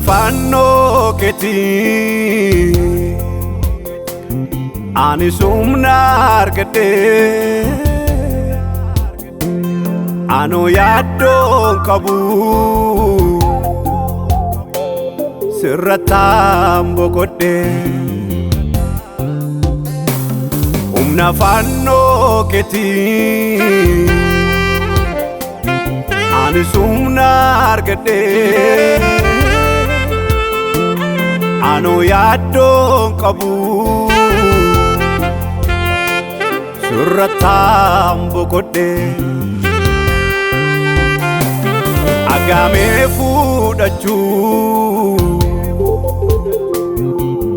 Humna fannoo keetii ani humna argadhe anoo yaaddoon qabu sirrattaan boqodhe. Humna fannoo keetii ani humna argadhe anoo yaaddoon qabu sirrattaan boqodhe. Aggaamee fuudhachuu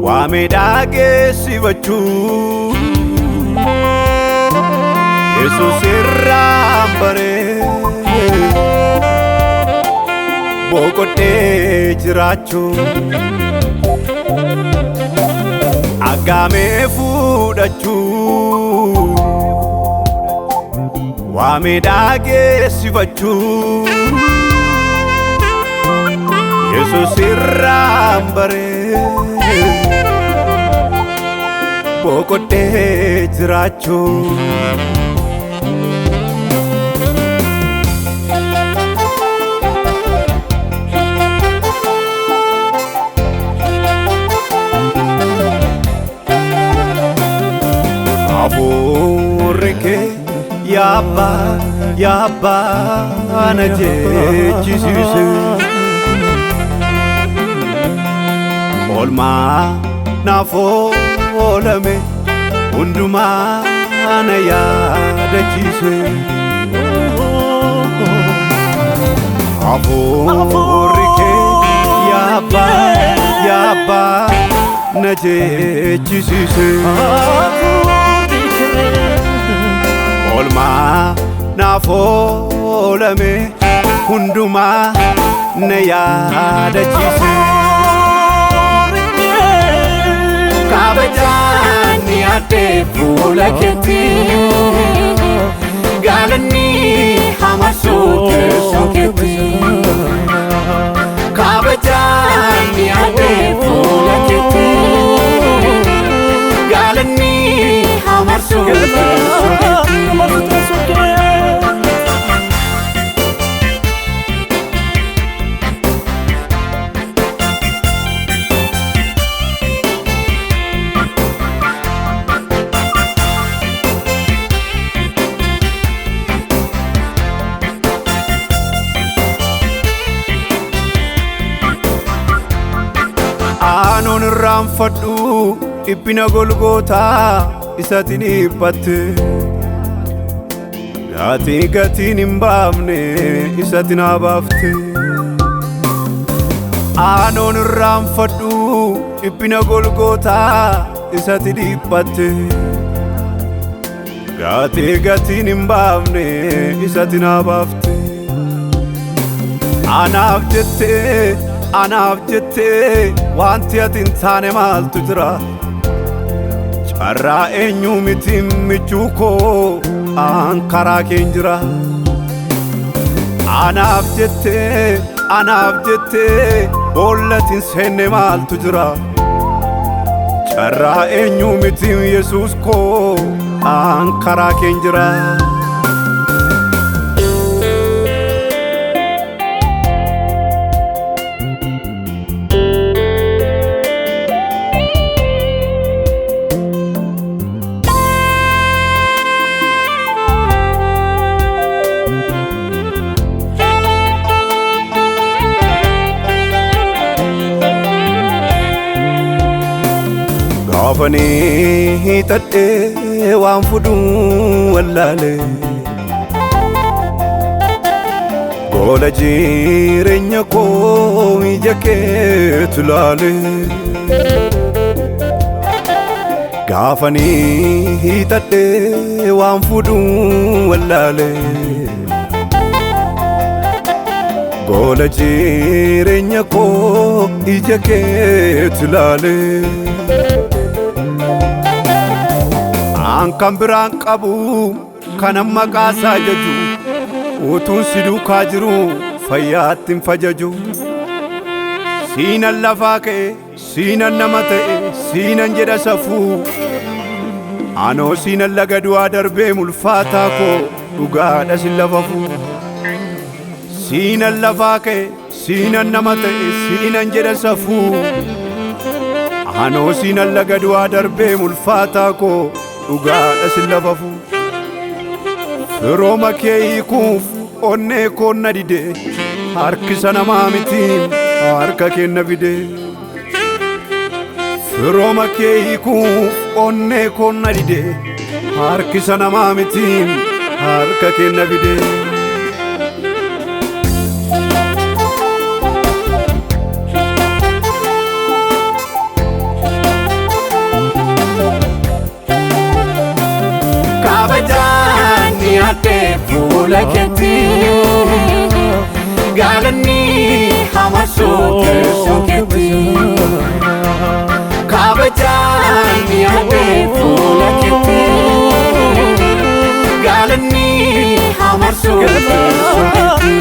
waamee dhageessifachuu Yesuus irraan baree boqodhee jiraachuu. Aggaamee fuudhachuu waamee dhageessifachuu Yesuus irraan baree boqodhee jiraachuu. Hafuurri kee yaabbaa yaabbaa na jechisiise. Oolmaa naaf oolame hundumaa na yaadachiise. Hafuurri kee yaabbaa yaabbaa na jechisiise. Oolmaa naaf oolame hundumaa na yaadachiise. Kabajaan ni addee fuula keetti galanni hamarsuu teessoo keetti. Kabajaan ni addee fuula keetti galanni hamarsuu teessoo keetti. Aanoon irraanfadhu dhiphina Golgootaa isatiin dhiphatte. Gatii gatiin hin baafne isatti naa baafte. Aanoon irraanfadhu dhiphina Golgootaa isatti dhiphatte. Gatii gatiin hin baafne isatti naa baafte. Anaaf jettee anaaf jettee wanti ati hin taane maaltu jira? Carraa eenyu miti michuu koo an karaa keen jira. Anaaf jettee anaaf jettee boollatti hin seenne maaltu jira? Carraa eenyu miti Yesuus koo an karaa keen jira. Gaafanii hiixadhee waan fudhuu wallaale Gola jireenya koo ija keetu laale. Gaafanii hiixadhee waan fudhuu wallaale Gola jireenya koo ija keetu laale. An kan biraan qabu kanan maqaa isaa jaju utuun si duukaa jiru fayyaatti hin fajaju. Siinan lafaa ka'e, siinan nama ta'e, siinan jedha safuu. Anoo siinan laga du'aa darbee mulfaataa koo dhugaadha sin lafafuu. Siinan lafaa ka'e, siinan nama ta'e, siinan jedha safuu. Anoo siinan laga du'aa darbee mulfaataa koo dhugaadha sin lafafuu. Firooma kee hiikuuf onnee koon na dide, harkisa namaa mitiin harka kee na fide. Firooma kee hiikuuf onnee koon na dide, harkisa namaa mitiin harka kee na fide. Kabajaan dhiyaatee fuula keetti, galanni hamarsuu teessoo keetti. Kabajaan dhiyaatee fuula keetti, galanni hamarsuu teessoo keetti.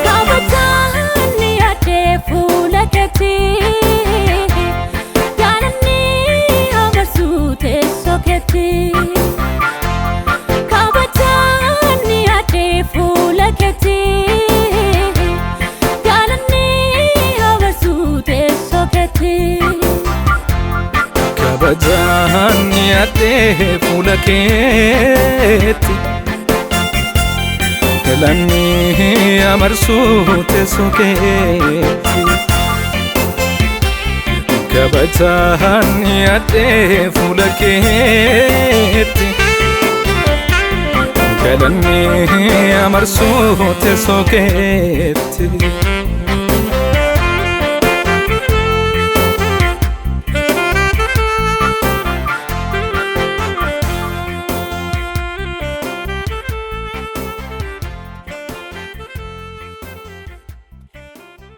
Kabajaan dhiyaatee fuula keetti, galanni hamarsuu teessoo keetti. Kabajaan dhiyaatee fuula keetti, galanni hamarsuu teessoo keetti. Kabajaan dhiyaatee fuula keetti, galanni amarsuu teessoo keetti. Kabajaan dhiyaatee fuula keetti, galanni amarsuu teessoo keetti.